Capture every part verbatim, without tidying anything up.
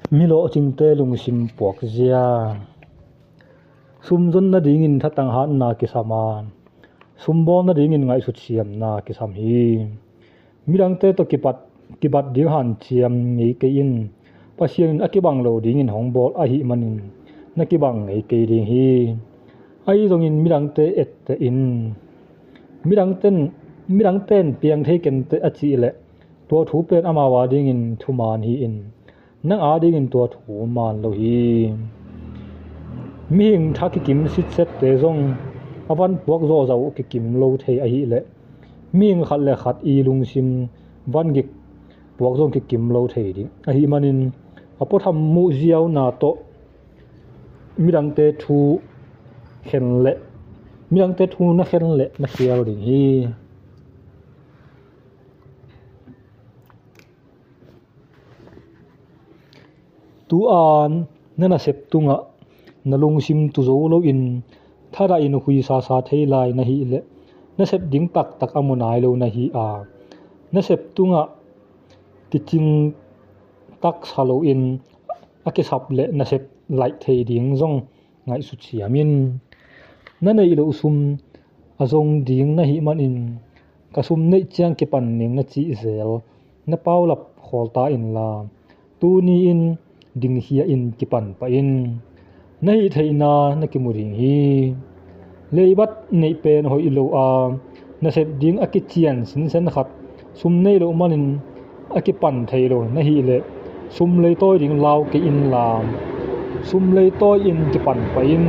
Mi lawhcingte lungsim puakzia. Sumzon nadingin thatang hatna kisam a, sumbawl nadingin ngaihsut siamna kisam hi. Midangte tawh kipat, kibat ding hanciam ngei kei in, Pasian in a kibang lo dingin hong bawl ahih manin na kibang ngei kei ding hi. Ahi zongin midangte etteh in. Midangten, midangten piang thei kenteh a cih leh tua thu pen amau adingin thuman hi-in, nang adingin tua thu man lo hi. Mihing tha kikim sitsette zong a van puak zawhzawh uh kikim lo thei ahih leh mihing khat le khat i lungsim van gik puak zong kikim lo thei ding ahih manin a puatham muh ziauna tawh midangte thu khen leh midangte thu na khen leh na khial ding hi. Tu-a na nasep tungah na lungsim tu zo loin thadahin huisasa thei lai na hih leh nasep ding taktak a mu nai lo na hi a, nasep tungah kicing taksa loin a kisap leh nasep laih thei ding zong ngaihsut siam in. Na neih loh sum a zong ding na hih manin ka sum neih ciang kipan ning na cih zel na paulap khawl ta inla, tuni in dingkhia in kipan pah in. Na hih theihna na kimu ding hi. Leibat neih pen hoih lo a, nasep ding a kician sinsen khat sum nei loh manin a kipan thei lo na hih leh sum leitawi ding lau kei inla, sum leitawi in kipan pah in.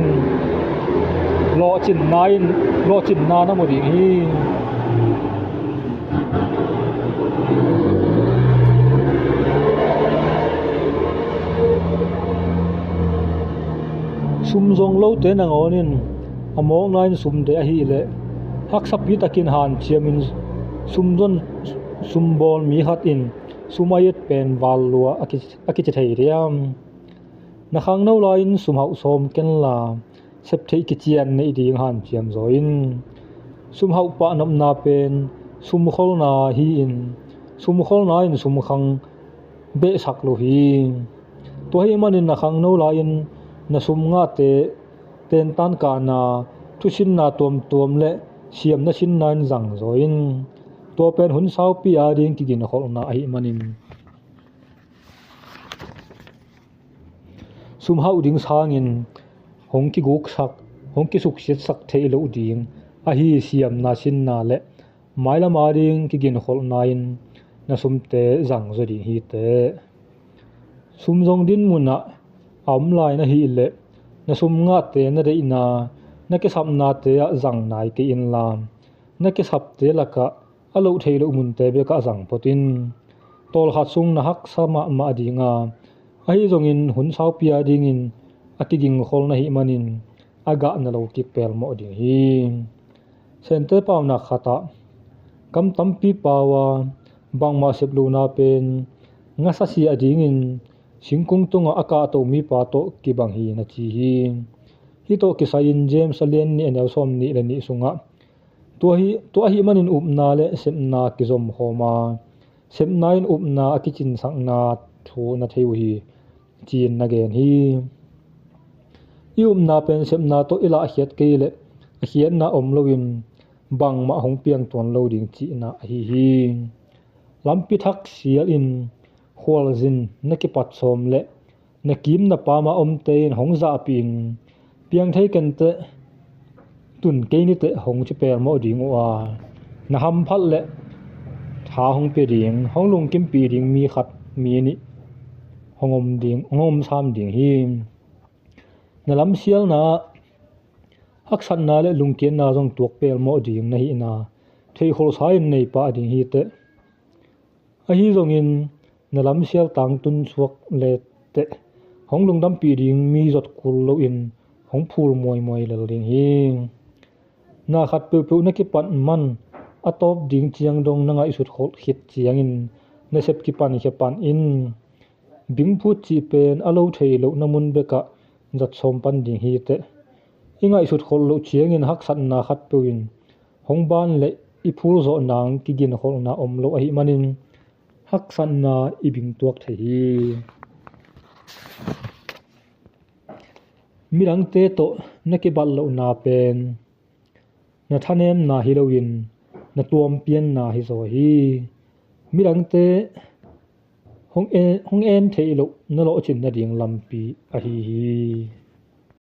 Lawhcinna in, lawhcinna na mu ding hi. Sum zong lote nangawn in a mawkna in sum de ahih leh haksapi takin hanciamin sumzon sumbawl mi khat in sum a it pen val lua a ki, a kici thei diam? Na khangno lai-in sum hauh sawm kenla sep theih kician neih ding hanciam zaw in. Sum hauh pahnopna pen sumkholna hi-in sumkholna in sumkhang behsak lo hi. Tua ahih manin na khangno lai-in na sum ngahte tentan kahna, thusinna tuamtuam le siamna sinna in zang zaw in. Tua pen hun saupi ading kiginkholhna ahih manin sum hauh ding sangin hong kiguksak, hong kisuksiatsak theih loh ding ahi siamna sinna le mailam ading kiginkholhna in na sumte zang zaw ding hi teh. Sum zong din munah a om lai na hih leh na sum ngahte na deihna, na kisapnate ah zang nai kei inla, na kisapte lakah a loh theih loh munte bekah zang phot in. Tawlkhat sung na haksa mahmah ding a, ahi zongin hun saupi adingin a kiginkholh na hih manin a gah na lo kik pelmawh ding hi. Sente paunak khatah kam tampi pau a, bangmah sep lohna pen ngasa si adingin singkung tungah a kahto mipa tawh kibang hi na ci hi. Hih tawh kisai-in James a lian nih a neu sawm nih le nih sungah tua hi, tua ahih manin upna le sepna kizomkhawm a, sepna in upna a kicinsakna thu na thei uh hi, ci-in na gen hi. I upna pen sepna tawh i lahkhiat kei leh a khiatna om loin bangmah hong piang tuan lo ding cihna ahi hi. Lampi thak sialin khualzin na kipat sawm leh na kim na pam a omte in hong zahpih in, piang thei kenteh, tun kei niteh hong ci pelmawh ding uh a, na hamphat le tha hong pia ding, hong lungkimpih ding mi khat mi nih hong om ding, hong om sam ding hi. Na lamsialna ah haksatna le lungkiatna zong tuak pelmawh ding na hihna theihkholhsa in nei pah ding hi teh. Ahi zongin na lamsial tangtun suak le teh, hong lungdampih ding mi zot kul loin hong phul muaimuai lel ding hi. Na khat peuhpeuh na kipat man a tawp ding ciang dong na ngaihsut kholh khit ciangin na sep kipan khia pan in. Bingphut cih pen a lo thei loh na mun bekah zat sawm pan ding hi teh. I ngaihsut kholh loh ciangin haksatna khat peuh in hong ban le i phul zawh nang kiginkholhna om lo ahih manin haksatna i bingtuak thei hi. Midangte tawh na kibat lohna pen na thanemna hi loin na tuampianna hi zaw hi. Midangte hong en, hong en theih loh na lawhcin nading lampi ahi hi.